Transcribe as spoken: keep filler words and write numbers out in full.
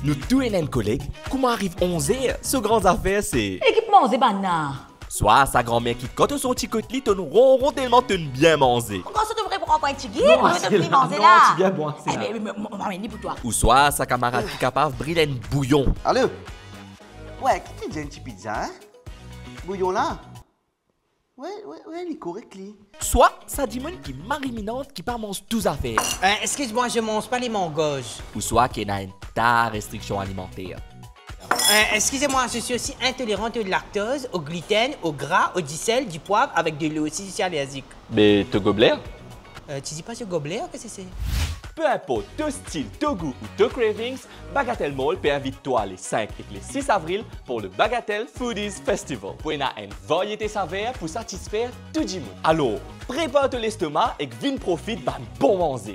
Nou tou ena enn koleg, kouma ariv onz er, so gran zafer se... Ekip manze bann la. Swa sa granmer ki kan to sorti kot li, tonn ronron telman tonn bien manze. Ankor so to pre pou pran enn tigit, Non, nou to ase fini la, manze non, la. ti bien bon, ase la. Eh ben, mo, mo, mo amenn li pou twa. Ouswa sa kamarad ki kapav bril enn bouyon. Alo? Wey, ki ti dir enn ti pizza, hein? Bouyon la? Wey, wey, wey, li korek li. Swa sa dimoun ki mariminant ki pa manz tou zafer. Euh, excuse-moi, je mange pas les mangoes. Ouswa ki ena enn ta restriksion alimanter. Euh, excusez-moi, je suis aussi intolérante au lactose, au gluten, au gras, au disel, du poivre, avec de l'eau aussi, je suis allergique. Be to gobler? Euh, tu dis pas ce gobelet, qu'est-ce que c'est? Pe inport to stil, to gou ou to cravings, Bagatelle Mall pe invit twa le sink ek le sis avril pour le Bagatelle Foodies Festival. Pou ena enn variete saver pou satisfer tou dimoun. Alor, prepar to lestoma ek vinn profit bann bon manze.